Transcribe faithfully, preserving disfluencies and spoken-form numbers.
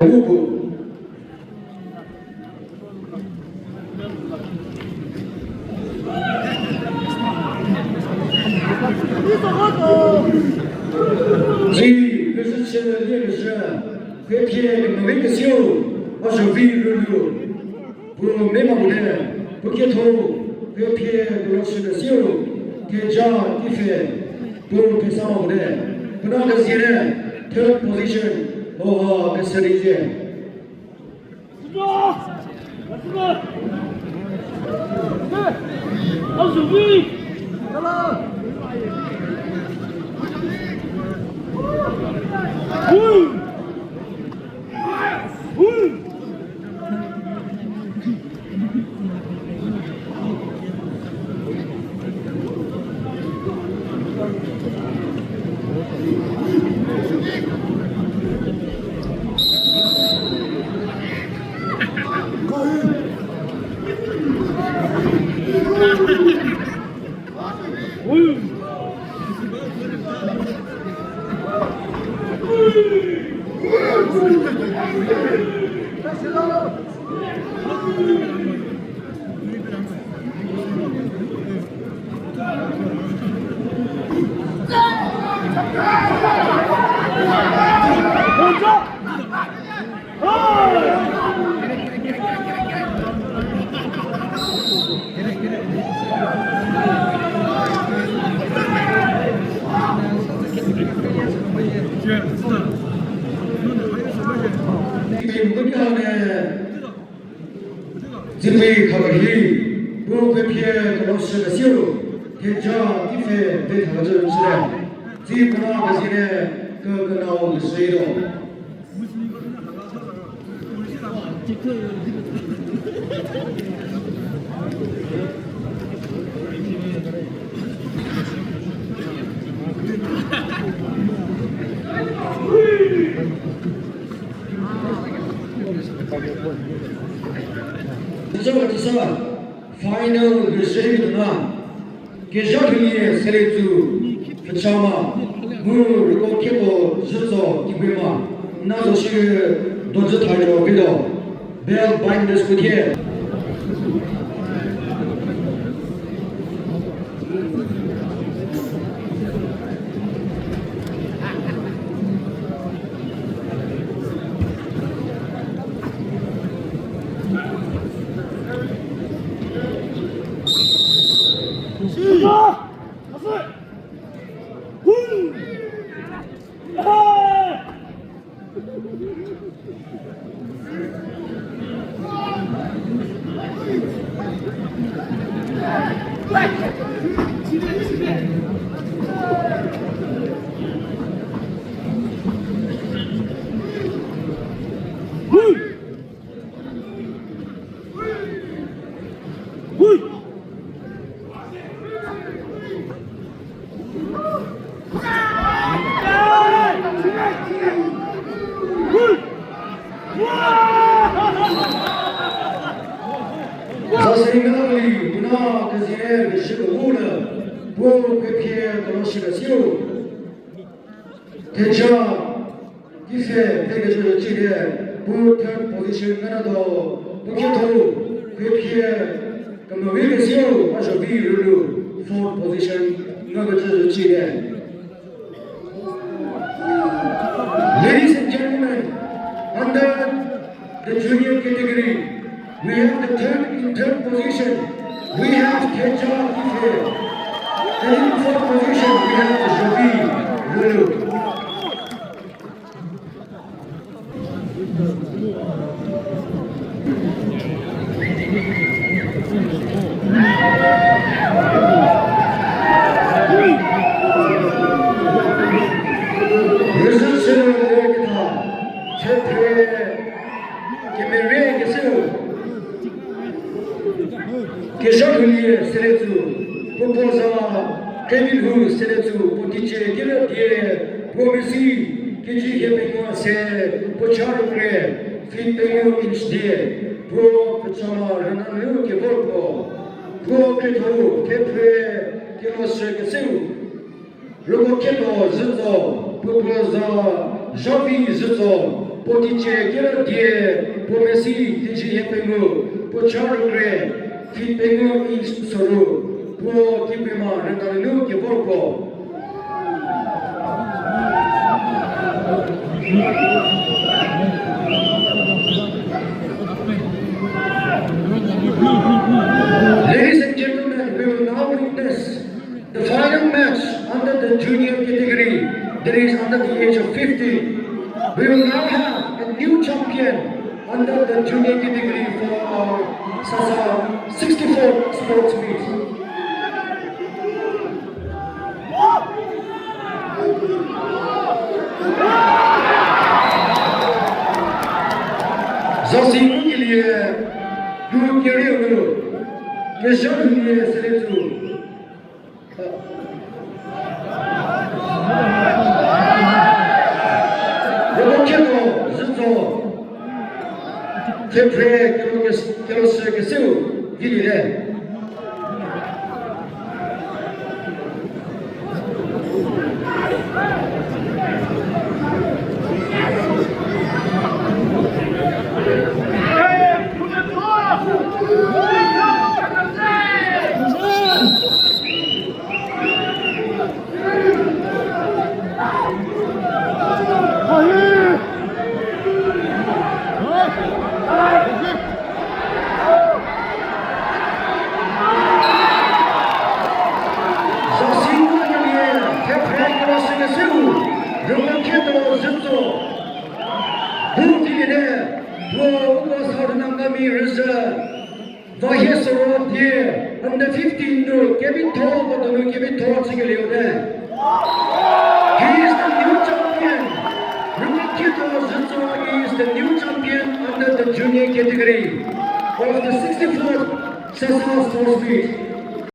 Upu. Zi, keshü chü, lie keshü, kepie kemove kesiu, a zho vi rülu. Pu mema pude, pu ketho, kepie kemove kesiu, keja, kife, pu pesa ma pude. Puna kezie ne, third position, oha keserizie. Zipei khapie, pu kepie kemove kesiu, keja kife pe thakecü chüte. Zi puna kezie ne, ke kenau leshüdo. Tsüsa, tsüsa, final rüse tuona, Kezhathulie Seletsu Pfhüchama, mu Rükokhietuo Zhütso Kigwema, na zo shü dojü thajo pilo, bell binders puo thie. Za seri mela moli, puna kezie rüse kewou le, puo kepie kemove kesiu. Theja, kise, thekecü chüte, pu third position nganatuo, pu ketho, kepie kemove kesiu, a zho vi rülu, fourth position ngakecü chüte. Ladies and gentlemen, under the junior category, we have the third, in third position, we have Theja Kife. And in fourth position, we have Jovi Lulu. Result sü le ketha, chephe kemere keseu. Kezhathulie Seletsu, puo puo za, Kevin Hu Seletsu, puo teicie kere die, puo mesi, keji hie pengou se, puo cha rükre, feet pengou inch die, puo Pfhüchama rüna nu kevor puo, puo kretho, kephe, kemose keseu. Rükokhietuo Zhütso, puo puo za, Zhavi Zhütso, Puo teicie Kieredie, puo mesi teicie hie pengou, puo cha rükrie, feet pengou inch soru, puo kephouma rüna nunu kevorko. Ladies and gentlemen, we will now witness the final match under the junior category, that is under the age of fifteen. We will now have a new champion under the junior category for our Sasa sixty-fourth sports meet. Zasi ngukelie, pu kerieu nu, kezha hulie seletsu. Rüko khedo zütso. Thephre kelo kes-, kelo se keseu vilie. Zasi ngukelie, thephre kelo se keseu, rüko khedo zütso. Pu vilie, puo uko Southern Angami rüzhü. Vahie Soro die, under fifteen nu kevitho, ko donu kevitho chükelieu te. He is the new champion. Rüko khedo zütso is the new champion under the junior category of the sixty-fourth Sasa Sports Meet.